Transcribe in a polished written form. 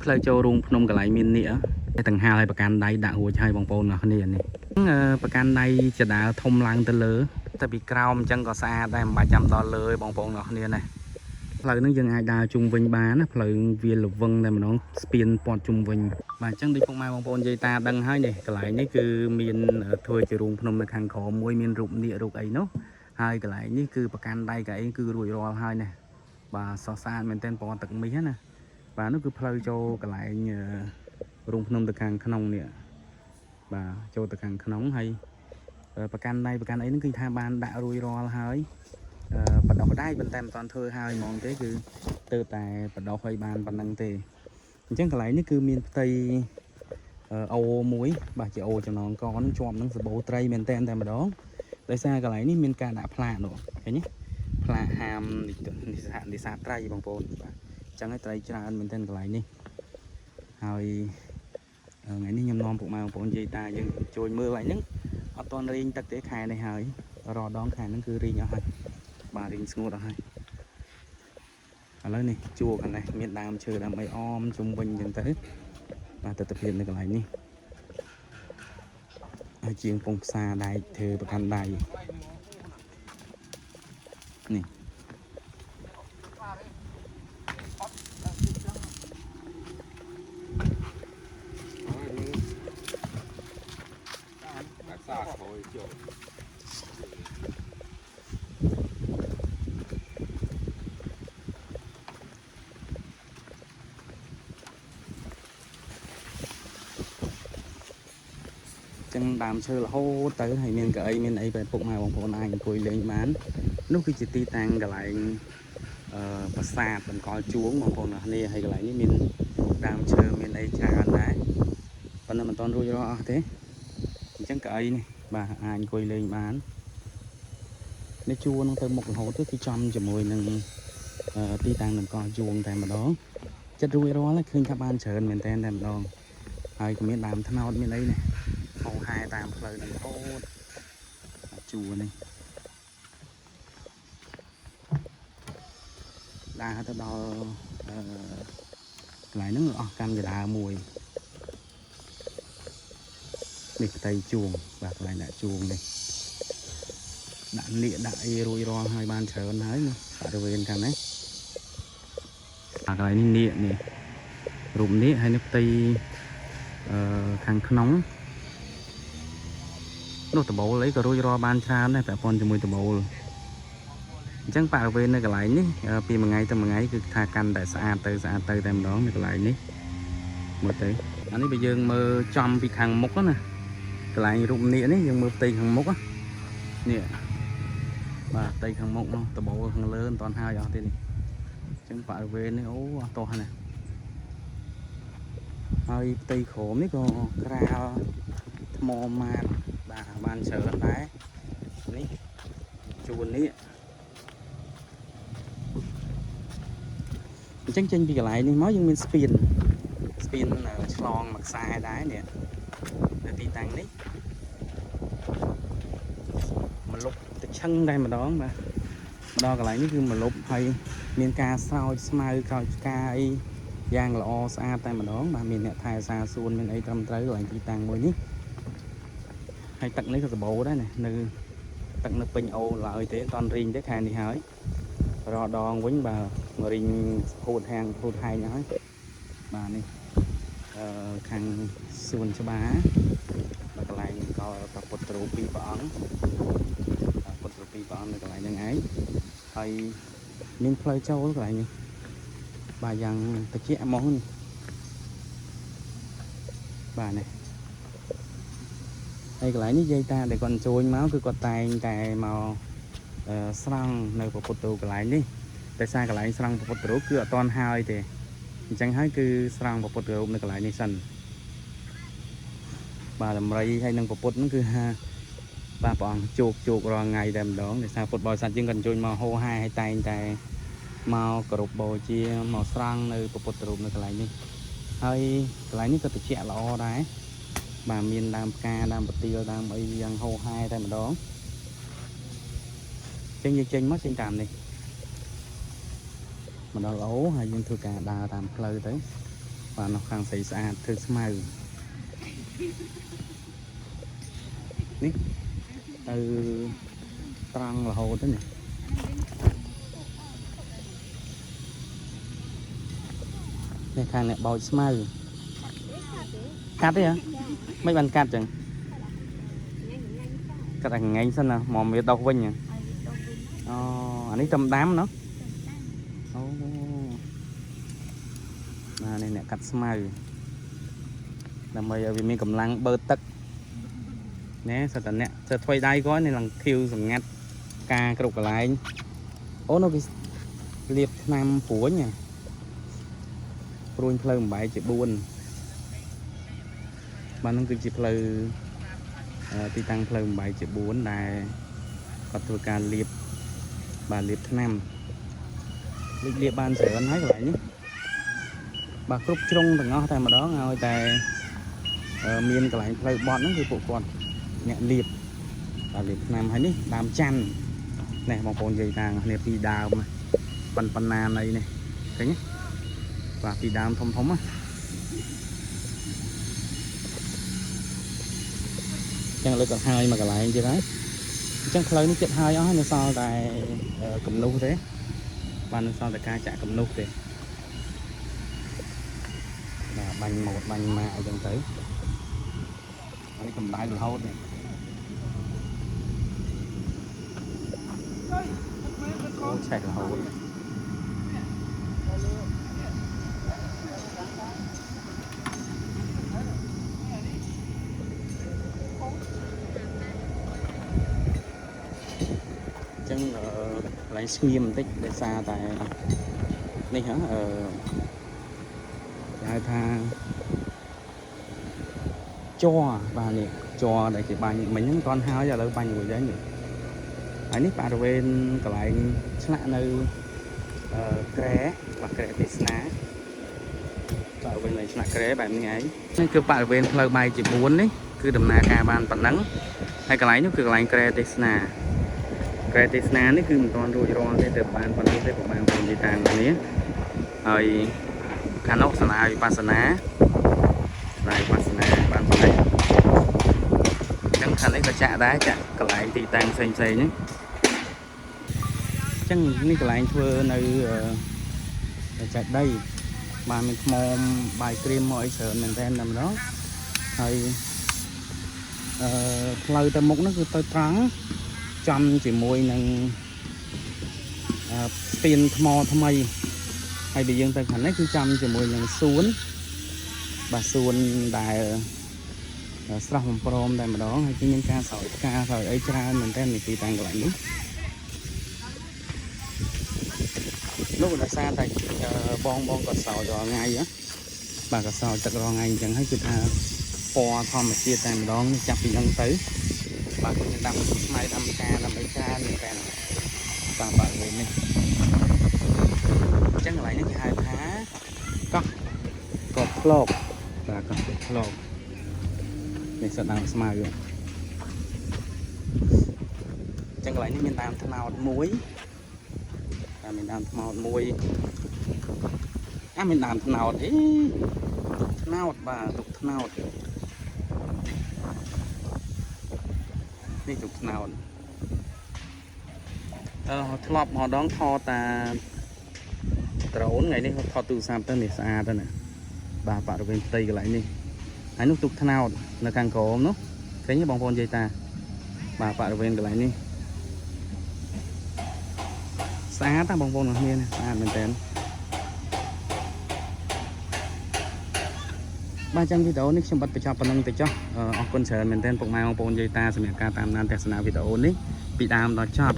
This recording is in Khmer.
ផ្លូវចូលរូងភ្នំកន្លែងមាននេះតែតង្ហាលឲ្យប្រកាន់ដៃដាក់រួចហើយបងប្អូនអរគ្នានេះប្រកាន់ដៃចដាលធំឡើងទៅលើតែពីក្រោមអញ្ចឹងក៏ស្អាតដែរមិនបាច់ចាំដល់លើទេបងប្អូនអរគ្នាណាផ្លូវហ្នឹងយើងអាចដើរជុំវិញបានណាផ្លូវវាល្វឹងតែម្ដងស្ពានព័ទ្ធជុំវិញបាទអញ្ចឹងដូចពុកម៉ែបងប្អូននិយាយតាដឹងហើយនេះកន្លែងនេះគឺមានធ្វើជារូងភ្នំនៅខាងក្រោមមួយមានរូបនាគរូបអីនោះហើយកន្លែងនេះគឺប្រកាន់ដៃកៅអីគឺរួចរាល់ហើយណាបាទសោះស្អាតមែនទែនពណ៌ទឹកមាសណា បាទនោះគឺផ្លូវចូលកន្លែងរូងភ្នំទៅខាងក្នុងនេះបាទចូលទៅខាងក្នុងហើយប្រកាន់ដៃប្រកាន់អីហ្នឹងគឺថាបានដាក់រួចរាល់ហើយបដោះដៃប៉ុន្តែមិនតាន់ធ្វើហើយហ្មងទេគឺទៅតែបដោះឲ្យបានប៉ុណ្្នឹងទេអញ្ចឹងកន្លែងនេះគឺមានផ្ទៃអូមួយបាទជាអូចំណងកហ្នឹងជាប់នឹងសបោត្រីមែនតែនតែម្ដងដោយសារកន្លែងនេះមានការដាក់ផ្លាកនោះឃើញទេផ្លាកហាមនិសានិសាត្រីបងប្អូនបាទ ចឹងហើយត្រីច្រើនមែនទែនកន្លែងនេះហើយថ្ងៃនេះខ្ញុំនាំពុកម៉ែបងប្អូនយាយតាយើងជួយមើលកន្លែងហ្នឹងអត់ទាន់រីងទឹកទេខែនេះហើយរដងខែហ្នឹងគឺរីងអស់ហើយបាទរីងស្ងួតអស់ហើយឥឡូវនេះជួរខាងនេះមានដើមឈើដើមអីអមជុំវិញចឹងទៅបាទទស្សនភាពនៅកន្លែងនេះហើយជាងពងផ្សារដែកធ្វើប្រកាន់ដៃនេះ ដាក់សាក្រោយចូល ចឹងដើមឈើរហូតទៅហើយមានកៅអីមានអីបែបពុកម៉ែបងប្អូនអាចអង្គុយលេងបាននោះគឺជាទីតាំងកន្លែងប្រាសាទតម្កល់ជួងបងប្អូនអរគ្នាហើយកន្លែងនេះមានដើមឈើមានអីច្រើនដែរប៉ុន្តែមិនទាន់រួចរាល់អស់ទេអញ្ចឹងកៅអីនេះបាទអាចអង្គុយលេងបាននេះជួរនឹងទៅមុខរហូតទៅគឺចំជាមួយនឹងទីតាំងតម្កល់ជួងតែម្ដងចិត្តរួចរាល់ហើយឃើញថាបានច្រើនមែនទែនតែម្ដងហើយក៏មានដើមត្នោតមានអីនេះ ហោហែតាមផ្លូវហ្នឹងរហូតជួរនេះដើរទៅដល់អឺកន្លែងហ្នឹងអស់កម្មចដាមួយនេះផ្ទៃជួងបាទកន្លែងដាក់ជួងនេះដាក់លៀកដាក់អីរួចរាល់ហើយបានច្រើនហើយនេះបរិវេណខាងនេះអាកន្លែងនេះនាគនេះរូបនេះហើយនេះផ្ទៃខាងក្នុង នោះដបូលអីក៏រួចរាល់បានច្រើនដែរពាក់ព័ន្ធជាមួយដបូលអញ្ចឹងបរិវេណនៅកន្លែងនេះពីមួយថ្ងៃទៅមួយថ្ងៃគឺថាកាន់តែស្អាតទៅស្អាតទៅតែម្ដងនៅកន្លែងនេះមើលទៅអានេះបើយើងមើលចំពីខាងមុខណាកន្លែងរូបនាគនេះយើងមើលផ្ទៃខាងមុខនេះបាទផ្ទៃខាងមុខនោះដបូលខាងលើមិនទាន់ហើយអស់ទេនេះអញ្ចឹងបរិវេណនេះអូអស់តោះណាហើយផ្ទៃក្រោមនេះក៏ក្រាលថ្មម៉ាត បាទបានច្រើនដែរនេះជួននេះអញ្ចឹងចេញពីកន្លែងនេះមកយើងមានស្ពានស្ពានឆ្លងមួយខ្សែដែរនេះនៅទីតាំងនេះមកលុបទៅឆឹងតែម្ដងបាទមកដល់កន្លែងនេះគឺមកលុបហើយមានការស្រោចស្មៅក្រោចឆ្កាអីយ៉ាងល្អស្អាតតែម្ដងបាទមានអ្នកថែសាសួនមានអីត្រឹមត្រូវកន្លែងទីតាំងមួយនេះ ហើយទឹកនេះក៏សម្បូរដែរណានៅទឹកនៅពេញអូឡើយទេអត់តន់រីងទេខែនេះហើយរដងវិញបាទមករីងហួតហាងហួតហែងហើយបាទនេះខាងសួនច្បារបាទកន្លែងកលព្រះពុទ្ធរូបពីរព្រះអង្គបាទពុទ្ធរូបពីរព្រះអង្គនៅកន្លែងហ្នឹងឯងហើយមានផ្លូវចូលកន្លែងនេះបាទយ៉ាងតិចហ្មងនេះបាទនេះ ហើយកន្លែងនេះយាយតាដែលគាត់ជួយមកគឺគាត់តែងតែមកស្រង់នៅព្រះពុទ្ធរូបកន្លែងនេះតែសារកន្លែងស្រង់ព្រះពុទ្ធរូបគឺអត់ទាន់ហើយទេអញ្ចឹងហើយគឺស្រង់ព្រះពុទ្ធរូបនៅកន្លែងនេះសិនបាទដំរីហើយនឹងព្រះពុទ្ធហ្នឹងគឺហាបាទព្រះអង្គជោគជោគរាល់ថ្ងៃតែម្ដងដោយសារពុទ្ធបរិស័ទយើងគាត់ជួយមកហោហែហើយតែងតែមកគោរពបូជាមកស្រង់នៅព្រះពុទ្ធរូបនៅកន្លែងនេះហើយកន្លែងនេះក៏ត្រជាក់ល្អដែរ បាទមានដើមផ្កាដើមប្រទាលដើមអីយ៉ាងហោហែតែម្ដងអញ្ចឹងយើងចេញមកចេញតាមនេះមកដល់អូហើយយើងធ្វើការដើរតាមផ្លូវទៅ បាទនោះខាងស្រីស្អាតធ្វើស្មៅនេះទៅត្រង់រហូតទៅនេះនេះខាងអ្នកបោចស្មៅកាត់ទេហ៎មិនបានកាត់ចឹងកាត់តែងែងសិនណាមកវាដោះវិញហ៎អូអានេះតំដាំណោះអូបាទនេះអ្នកកាត់ស្មៅដើម្បីឲ្យវាមានកម្លាំងបឺតទឹកណែសិតតែអ្នកសិតធ្វើដៃគាត់នេះឡើងខៀវសម្ងាត់ការគ្រប់កន្លែងអូនោះគេលាបថ្នាំព្រួញហ៎ព្រួញផ្លូវបំបែកជា4បាទហ្នឹងគឺជាផ្លូវទីតាំងផ្លូវបំបែកជា4ដែលគាត់ធ្វើការលាបបាទលាបថ្នាំលាបលាបបានច្រើនហើយកន្លែងនេះបាទគ្រប់ជ្រុងទាំងអស់តែម្ដងឲ្យតែមានកន្លែងផ្លូវបត់ហ្នឹងគឺពួកគាត់អ្នកលាបបាទលាបថ្នាំហើយនេះដើមច័ន្ទនេះបងប្អូននិយាយតាគ្នាពីដើមប៉ុនប៉ុណ្ណានៃនេះឃើញទេបាទពីដើមធំធំណាចឹងលើកគាត់ហើយមកកន្លែងទៀតហើយអញ្ចឹងផ្លូវនេះចិត្តហើយអស់ហើយនៅសល់តែគំនូសទេបាទនៅសល់តែការចាក់គំនូសទេបាទបាញ់ម៉ូតបាញ់ម៉ាកអីចឹងទៅអានេះកម្ដៅរហូតនេះអូឆេះរហូតអញ្ចឹងកន្លែងស្ងៀមបន្តិចដោយសារតែនេះហ៎អឺគេហៅថាជ័របាទនេះជ័រដែលគេបាញ់មិញហ្នឹងមិនទាន់ហើយឥឡូវបាញ់រួចហើយនេះហើយនេះបរិវេណកន្លែងឆ្លាក់នៅក្រែបាទក្រែទេសនាបរិវេណកន្លែងឆ្លាក់ក្រែបែបនេះឯងនេះគឺបរិវេណផ្លូវបែកជា4នេះគឺដំណើរការបានប៉ុណ្ណឹងហើយកន្លែងនោះគឺកន្លែងក្រែទេសនាក្រែទេសនានេះគឺមិនទាន់រួចរាល់ទេទៅបានប៉ុណ្ណេះទេប្រហែលប៉ុណ្ណេះតាមគ្នាហើយខាងនោះសាលាវិបស្សនាសាលាវិបស្សនាបានប៉ុណ្ណេះអញ្ចឹងខាងនេះក៏ចាក់ដែរចាក់កន្លែងទីតាំងផ្សេងៗហ្នឹងអញ្ចឹងនេះកន្លែងធ្វើនៅចែកដីបាទមានថ្មបាយក្រៀមមកអីច្រើនមែនតើតែម្ដងហើយអឺផ្លូវទៅមុខនោះគឺទៅត្រង់ចំជាមួយនឹងស្ពានថ្មថ្មីហើយបើយើងទៅខាងនេះគឺចំជាមួយនឹងសួនបាទសួនដែលស្រស់បំព្រមតែម្ដងហើយគឺមានការស្រោចផ្កាស្រោចអីច្រើនមែនតើនៅទីតាំងកន្លែងនេះនោះដោយសារតែបងបងក៏ស្រោចរាល់ថ្ងៃហ៎បាទក៏ស្រោចទឹករាល់ថ្ងៃអញ្ចឹងហើយគឺថាពណ៌ធម្មជាតិតែម្ដងចាប់ពីហ្នឹងទៅបាទគឺមានដាំស្មៅដាំផ្កាដាំអីច្រើនមែនតើបាទបរិវេណនេះអញ្ចឹងកន្លែងនេះគេហៅថាកោះកោះផ្លោកបាទកោះកោះផ្លោកនេះសិតដើមស្មៅអញ្ចឹងកន្លែងនេះមានដើមត្នោតមួយបាទមានដើមត្នោតមួយអាមានដើមត្នោតអីទុកត្នោតបាទទុកត្នោតនេះទុកត្នោតអឺធ្លាប់ម្ដងថតតាដ្រូនថ្ងៃនេះថតទូរស័ព្ទទៅនេះស្អាតទៅណាបាទបរិវេណផ្ទៃកន្លែងនេះហើយនោះទុកត្នោតនៅខាងក្រោមនោះឃើញទេបងប្អូននិយាយតាបាទបរិវេណកន្លែងនេះស្អាតណាបងប្អូនទាំងគ្នាណាស្អាតមែនតើបាទចឹងវីដេអូនេះខ្ញុំបិទបញ្ចប់ប៉ុណ្ណឹងទៅចុះអរគុណច្រើនមែនទែនពុកម៉ែបងប្អូនយាយតាសម្រាប់ការតាមដានទស្សនាវីដេអូនេះពីដើមដល់ចប់។